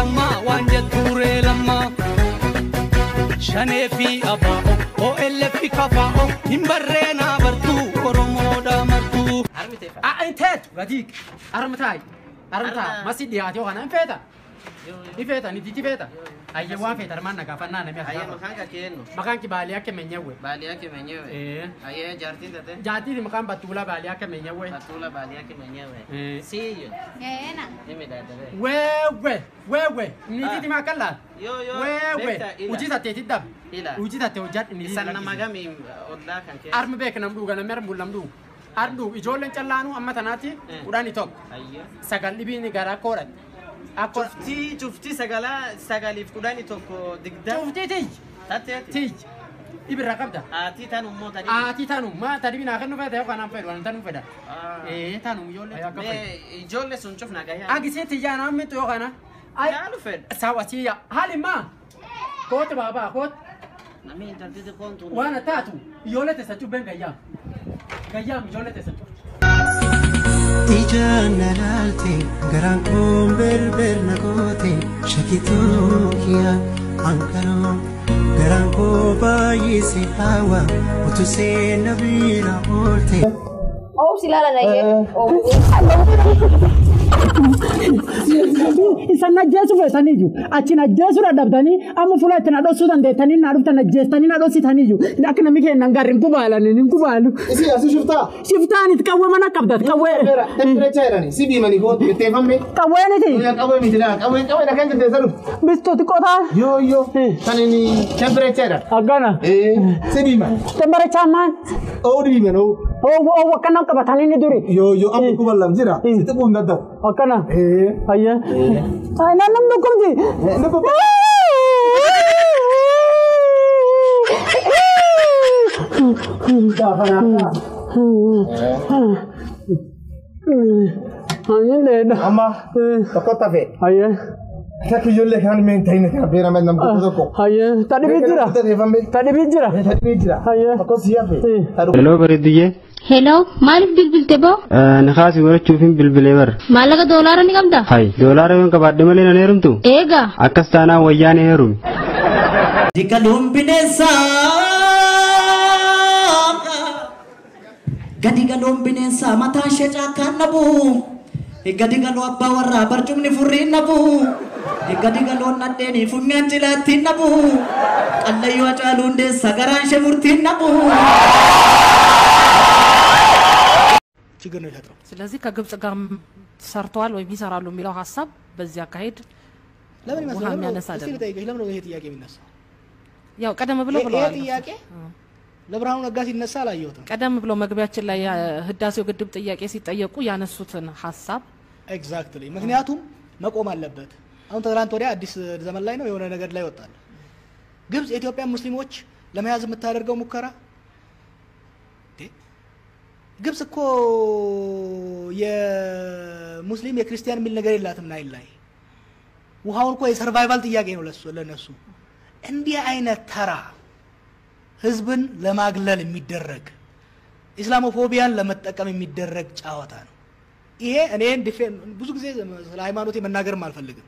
lammaa waan jettuuree lammaa. Shanee fi abaa'o OLF kafaa'o hin barreenaa bartuu Oromoodha martuu. Inteetu gadiik armtaay armtaa masi dhiyaate yoo kana hin feeta. Ni feeta ni titi feeta. Ayyee waan feeta armaan nagaafannaa namni as Aye, gaafa. maqaan ka kennu. Maqaan ki baalii akka menyewe. Baali yake mwenyewe. Eh. Aye, jaartiin tate. Jaartii maqaan Battuulaa baalii akka menyewe. Batula baali yake mwenyewe. Eh. Siyo. Eena. Mimi dada. Wewe wewe ni titi maakkan laal. Yo yo. Wewe Bekta ila. hojii tattee dab. Ila. Hojii tattee hojjadhu ni Isan nama gami ollaa kan keessa. Armi beek nam dhuga namni armi nam dhugu. Armi dhugu ijoolleen callaanuu amma tanaatti Eh. 11 Ayyo. 9 dhibiin gara koodhatti. Akka Cuftii cuftii sagalaa 9 11 20. Cuftii tiyyi Tatteeti. tiyyi dhibirra qabda. Aatii tan ummoo tani. Aatii tanu maa ta dhibi naa kennu fedha yookaan an fedhu an tanu fedha. Ah. Ee tanu ijoollee. Mee ijoollee sun cufna gayyaa. Agisee tiyyaa naan mittu yoo kana. Ay Yaalu fedha. sawa siyya haali maa kootu baabaa kootu Namni intalti xiqqoon tun. waan taatu ijoollee teessa cubbeen gayyaam gayyaam ijoollee teessa cubbe. Ijaan na laalte garaan koon berber na goote shakituu kiyya ankaroo garaan koo baay'ise hawa utuu seena bira oolte. Obsi ilaala nayyee. Isan ajjeesuu feetaniyyuu achiin ajjeesuu dadhabdanii amma fuula ittiin adhossuu dandeettanii naa dhuftan ajjeestanii na dhossitaniyyuu akka namni keenya hin garri hin kubaalan hin kubaalu. Isi asi shiftaa. Shiftaan itti qawwee mana qabdat qawwee. Temperature jedhani si biimanii kootu bitteeffamne. Qawwee niti. Qawwee miti laa qawwee qawwee dhagaan jiddeessa dhufte. Bistuuti qotaa. Yoo yoo kan inni temperature jedhan. Akkana. Si biiman. Temperature maan. Oou biiman oou. Oowwa oowwa akkana qabatanii ni duri. Yoo yoo amma kuban lam jira. Si xiqqoo hin dadhabu. Akkana. Ayyee. Ay naan namni dhukkubdi. Ayin dheedha. Amma tokko tafe. Ayyee. Takki ijoollee kaan meen ta'in kan beera meen namni tokko tokko. Ayyee. Tadhibii jira. Tadhibii jira. Tadhibii jira. Ayyee. Tokko si hafe. Hello bareeddiyyee. Hello, maaliif bilbilte boo? Nikaasi godhachuufin bilbilee bara. Maallaqa doolaara ni qabdaa? Hay, doolaara yoon qabaadhe malee nan heerumtu? Eegaa. Akkas taanaan wayyaan heerumi. Gadi bineensaa gadi galoon bineensaa mataan ishee caakkaan nabu gadi galoo abbaa warraa barcumni furriin nabu gadi galoon nadheenii funyaan cilaattiin nabu qallayyoo Hacaaluu Hundeessaa garaan ishee murtiin nabu. ችግር ነው የሚፈጥረው። ስለዚህ ከግብጽ ጋር ሰርተዋል ወይም ይሰራሉ የሚለው ሀሳብ በዚህ አካሄድ ለምን ውሃ ይመስላል? የሚያነሳ እስቲ አይደለም። ልጠይቅሽ፣ ለምን ነው ይሄ ጥያቄ የሚነሳው? ያው ቀደም ብሎ ይሄ ብለዋል። ጥያቄ ለብርሃኑ ነጋ ሲነሳ አላየሁትም። ቀደም ብሎ መግቢያችን ላይ የህዳሴው ግድብ ጥያቄ ሲጠየቁ ያነሱትን ሀሳብ Exactly። ምክንያቱም መቆም አለበት። አሁን ትናንት ወዲያ አዲስ ዘመን ላይ ነው የሆነ ነገር ላይ ወጣል። ግብጽ የኢትዮጵያ ሙስሊሞች ለመያዝ የምታደርገው ሙከራ እንዴ! ግብጽ እኮ የሙስሊም የክርስቲያን የሚል ነገር የላትም። ናይል ላይ ውሃውን እኮ የ survival ጥያቄ ነው ለሱ ለነሱ። እንዲህ አይነት ተራ ህዝብን ለማግለል የሚደረግ Islamophobia ን ለመጠቀም የሚደረግ ጨዋታ ነው። ይሄ እኔ ብዙ ጊዜ ስለ ሃይማኖቴ መናገርም አልፈልግም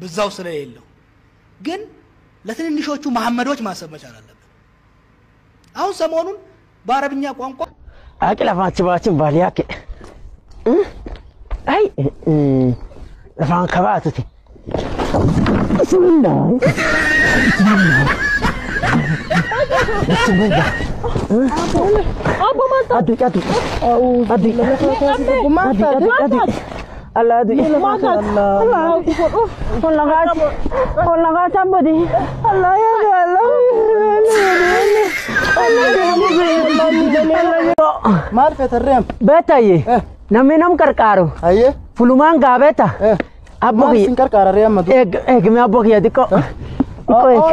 ብዛው ስለሌለው፣ ግን ለትንንሾቹ መሐመዶች ማሰብ መቻል አለብን። አሁን ሰሞኑን በአረብኛ ቋንቋ Aqi lafaan achi baachuun baaliyaake. Ay lafaan kabaatuti. Bismillah. Bismillah. Bismillah. Adu adu. Adu. Adu adu adu. Allah adu. Allah. Allah tambodi. Allah ya Allah. Maal feetarreem? Beetaye. Namni nam qarqaaru. Ayyee. Fulumaan gaabeeta. Abbo Maal kiyya. sin qarqaara amma du? Eegme abbo kiyya xiqqoo. Xiqqoo eeg.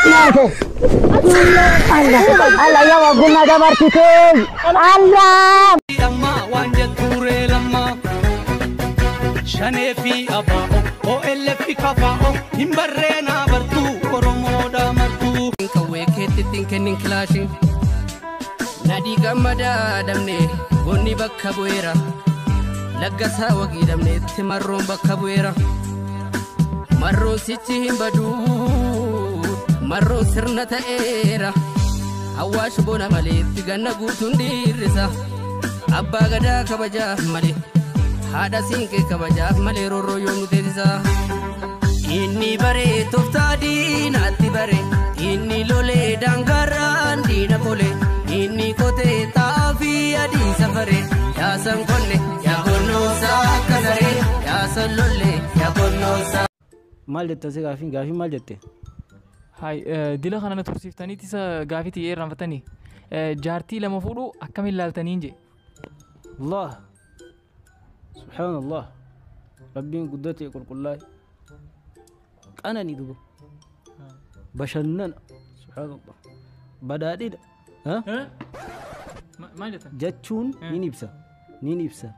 Nyaate. Allah Allah yaa wagguna dabartite. Allah. Lammaa waan jettuuree lammaa. Shanee fi abaa'o OLF kafaa'o hin barreenaa bartuu Oromoodha martuu. Qawwee keetti ittiin kennin kilaashin. Nadii gammadaa dhabne goonni bakka bu'eera. Laggasaa wagii dhabne itti marroon bakka bu'eera. Marroon sichi hin baduu marroon sirna ta'eera. Awwaash bona malee itti ganna guutuun dhiirrisa. Abbaa gadaa kabajaaf malee haadha siinqee kabajaaf malee roorroo yoom nu teessisa. Inni baree tooftaa diinaatti bare inni lolee daangarraan diina kole inni qotee xaafii adii safare yaasan qonne yaa qonnoosaa akka saree yaasan lolle yaa qonnoosaa. Maal jette si gaafiin gaafiin maal jette? Hai dila kana na tursiiftaniiti isa gaafii tiyyee irraanfatanii jaartii lama fuudhuu akkamiin laaltaniin jee. Allah subhaanallah rabbiin guddate qulqullaa'e qananii duba bashannana subhaanallah badhaadhidha. Maal jettan? Jechuun niin ibsa niin ibsa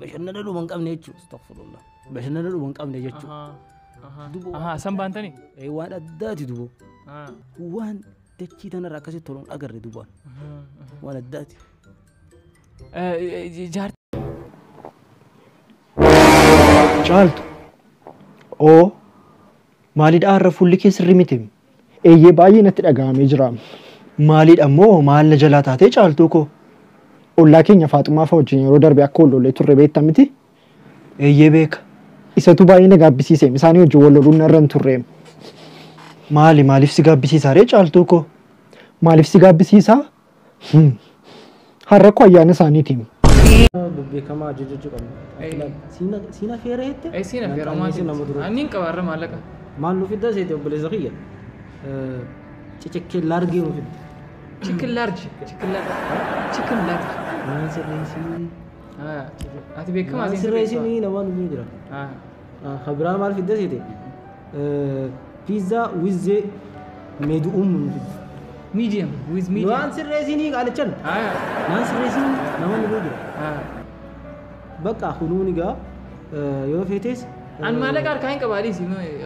bashannana dhuma hin qabne jechuudha astaghfirullah bashannana dhuma hin qabne jechuudha. Aha, san baantanii? Waan addaati dubo. Waan dachii tanarra akkasitti toluun agarre dubaan. Waan addaati. Caaltu. Oo. Maalidha har'a fuulli kee sirrii miti? Eeyyee baay'ee natti dhaga'amee jira. Maalidha immoo maal na jalaa taatee caaltuu koo? Ollaa keenya Faaxumaa fa'a wajjin yeroo darbe akka wal lollee turre beekta miti? Eeyyee beeka. Isatu baay'ee na gaabbisiise isaanii wajjin wal loluun narra hin turre. Maali maaliif si gaabbisiisaa ree caaltuu koo? Maaliif si gaabbisiisaa? Har'a koo ayyaana isaaniiti. Beekamaa jajjachuu qabna. Siina feera jette? Siina feera maal? Anniin qaba har'a maallaqa. Maal nu fidda seete obboleessa kiyya? Cichikkee largee nu fidda. Chicken large. Chicken large. Chicken large. Naan sirreessinii. Ati beekamaa Naan sirreessinii namaa nu jira. Kabiraa maal fidda seete? Pizza with medu'um nu fidda. Medium with medium. Naan sirreessinii qaalichan. Naan sirreessinii nama nu jira. Bakka kunuun egaa yoo feetes. An maallaqa harkaa hin qabaadhiis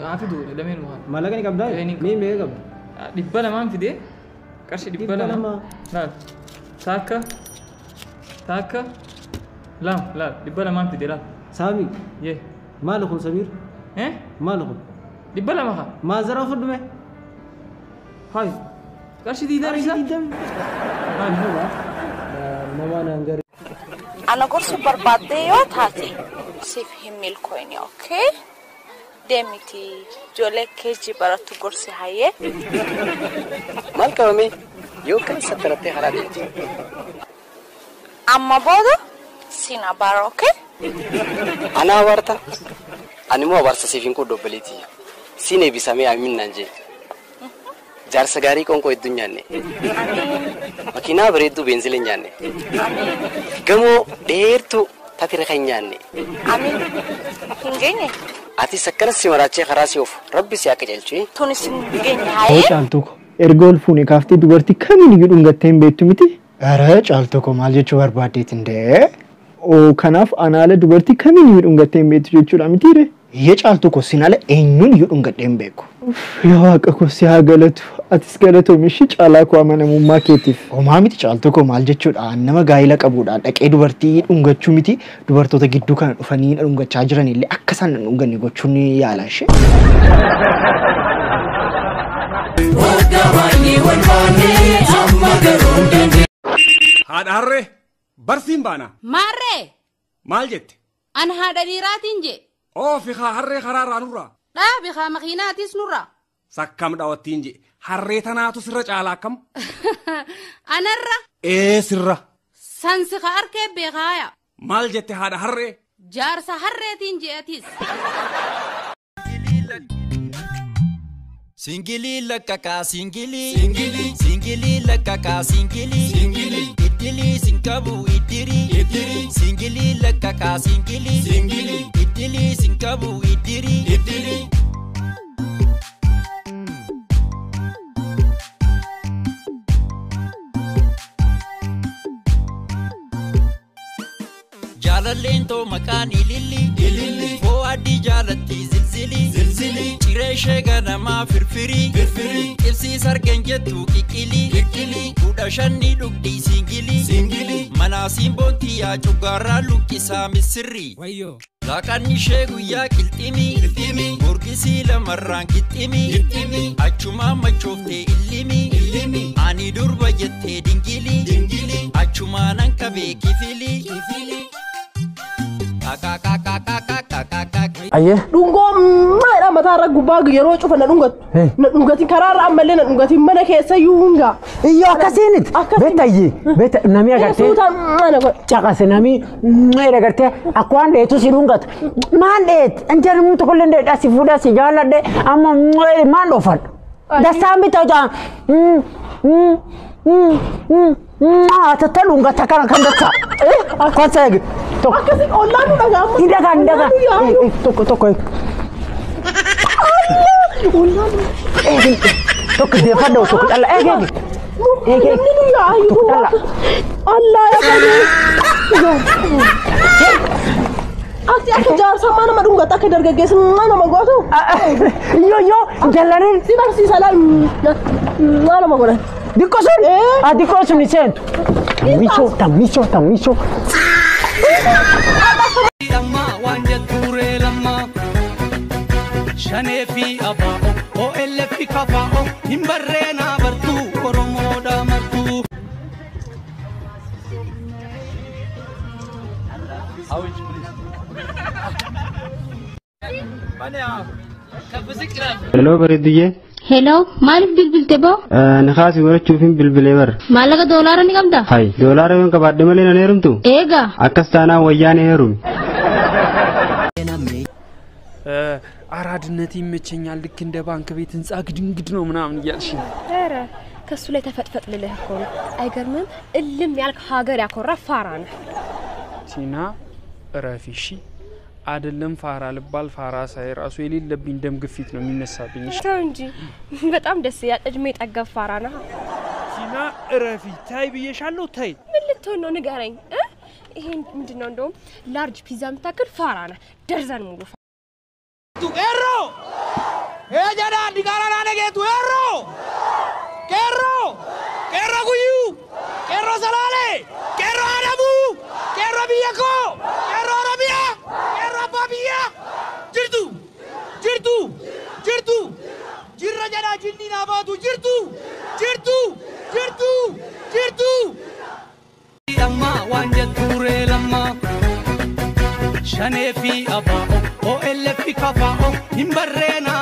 haa fidu lameen mukaan. Maallaqa ni qabdaa? Mee meeqa qabda? 200 fidee qarshii 200. Laal takka takka lama laal 200 fidee laal. Saami. Yee. Maal kun Samiir? Maal kun? 200 haa. Maazara fudhume. Hayi. Qarshii 20 isaa? Nama naan gari. Ana gorsu barbaaddee yoo taate siif hin milkooyne, okay? Deemiti ijoollee keejii barattu gorsi hayyee. Maal qabame yoo kan sattarattee karaa deemte. Amma booda siin abaara, okay? Ana abaarta? Ani immoo abaarsa siif hin qoodu obboleetii. Siin eebbisamee amiin naan jee. Jaarsa gaarii qoonqoo hedduu nyaanne. Makiinaa bareedduu beenzila hin nyaanne. Gamoo dheertuu tatira kan nyaanne. Amiin. Hin geenye? Atis akkanas si maraachee karaa si oofu rabbi si akka calchee. Tunis hin geenye Oo haayee? caaltuu koo erga ol fuune kaaftee dubartii kamiin iyyuu dhungattee hin beektu miti? ኧረ caaltuu koo maal jechuu barbaaddeetin dee? Oo kanaaf ana ala dubartii kamiin iyyuu dhungattee hin beektu jechuudha mitiire? Iyyee caaltuu koo sin ala eenyuun iyyuu dhungadhee hin beeku. Yaa waaqa koo si haa galatu atis galatoomi ishii caalaa koo amanamummaa keetiif. Homaa miti caaltuu koo maal jechuudha nama gaa'ila qabuudhaan dhaqee dubartii dhungachuu miti dubartoota gidduu kana dhufanii dhungachaa jiran illee akka isaan hin dhunganne gochuun ni yaala ishee. Haadha harree barsiin baana. Maarree Maal jette? an haadha dhiiraatiin jee Oofi haa harree karaa irraa nurraa. dhaabi haa makiinaatis nurraa Sakkam dhawattiin je harree tanaatu sirra caala akkam? anarra Ee sirra. sansi ka arkee beekaaya Maal jette haadha harree? jaarsa harreetiin je'atis. Singili lakkaka singili singili singili lakkaka singili singili idili sinkabu idiri idiri singili lakkaka singili singili idili sinkabu idiri idiri. Jaalalleen too maqaan ililli. Ililli. Foo adii jaalatti zilzili. Zilzili. Ciree ishee ganamaa firfirii. Firfirii. Ibsii sargeen jettu qiqqili. Qiqqili. 15 dhugdii siingili. Siingili. Manaa simboontii yaa cuggaarraa luqqisaa misirri. Wayyoo. Laaqanni ishee guyyaa qilximii. Qilximii. Burqisii lamarraan qixximii. Qixximii. Achumaan machooftee illimii. Illimii. Ani durba jettee dingilii. Dingilii. Achumaan an qabee kifilii. Kifilii. Ayyee. Dhungoo maadha mataa irra gubbaa yeroo cufa na dhungatu. Na dhungatin karaa irra ammallee na dhungatin mana keessa iyyuu hungaa. Iyyoo akkasiinit. Beekta iyyee. Beekta namni agartee. Suutaan mana godha. Caqase namni maal agartee akka waan dheetu si dhungatu. Maal dheet? Injaan namni tokko illee dheedhaa si fuudhaa si jaalladhe amma maal dhoofadhu. Dastaan bitaa jaa. Tata dhungata kana kan dachaa. Kwanza eegi. Tokko. Akkasiin ollaan nu dhagaa amma. Hin dhagaa hin dhagaa. Tokko tokko. Ollaan. Tokko deeffadhu tokko dhalla eegi eegi. Eegi Namni nu yaayu. Tokko dhalla. Allah yaa badee. Ati akka jaarsa nama dhungata akka dargaggeessa nama gootu. Yoo yoo jallaniin. Si barsiisa laal nama godhan. Dikkoo sun. Dikkoo sun seentu. Misoo ta misoo ta misoo. Lamma waan jettuuree lamma. Shanee fi abaa'o OLF kafaa'o hin barreenaa bartuu Oromoodha martuu. Hello bareedduyyee. Hello, maaliif bilbilte boo? Nikaasii godhachuufin bilbilee bara. Maallaqa doolaara ni qabdaa? Hay, doolaara yoon qabaadhe malee nan heerumtu? Eegaa. Akkas taanaan wayyaanee heerumi. አራድነት ይመቸኛል። ልክ እንደ ባንክ ቤት ህንጻ ግድንግድ ነው ምናምን እያልሽ ነው። ኧረ ከሱ ላይ ተፈጥፈጥ ልልህ እኮ ነው። አይገርምም? እልም ያልክ ሀገር ያኮራ ፋራ ነህ። ቲና እረፊ እሺ። አይደለም ፋራ ልባል ፋራ ሳይ ራሱ የሌለብኝ ደም ግፊት ነው የሚነሳብኝ። እሺ ተው እንጂ በጣም ደስ ይላል። እድሜ ጠገብ ፋራ ነህ። ቲና እረፊ። ታይ ብዬሻለሁ። ታይ ምን ልትሆን ነው ንገረኝ። ይሄ ምንድነው? እንደውም ላርጅ ፒዛ የምታክል ፋራ ነህ። ደርዘን ሙሉ Erro! Ejjadha diqaalaa naannoo geetu erro! Qeerroo! Qeerroo guyyuu! Qeerroo Salaalee! Qeerroo Adabuu! Qeerroo biyya koo! Qeerroo Oromiyaa! Qeerroo abbaa biyyaa! Jirtu! Jirtu! Jirtu! Jirra jedhaa jinni naa baatu jirtu! Jirtu! Jirtu! Jirtu! Lamma waan jettuuree lamma. Shanee fi abaa'o OLF kafaa'o hin barreenaa.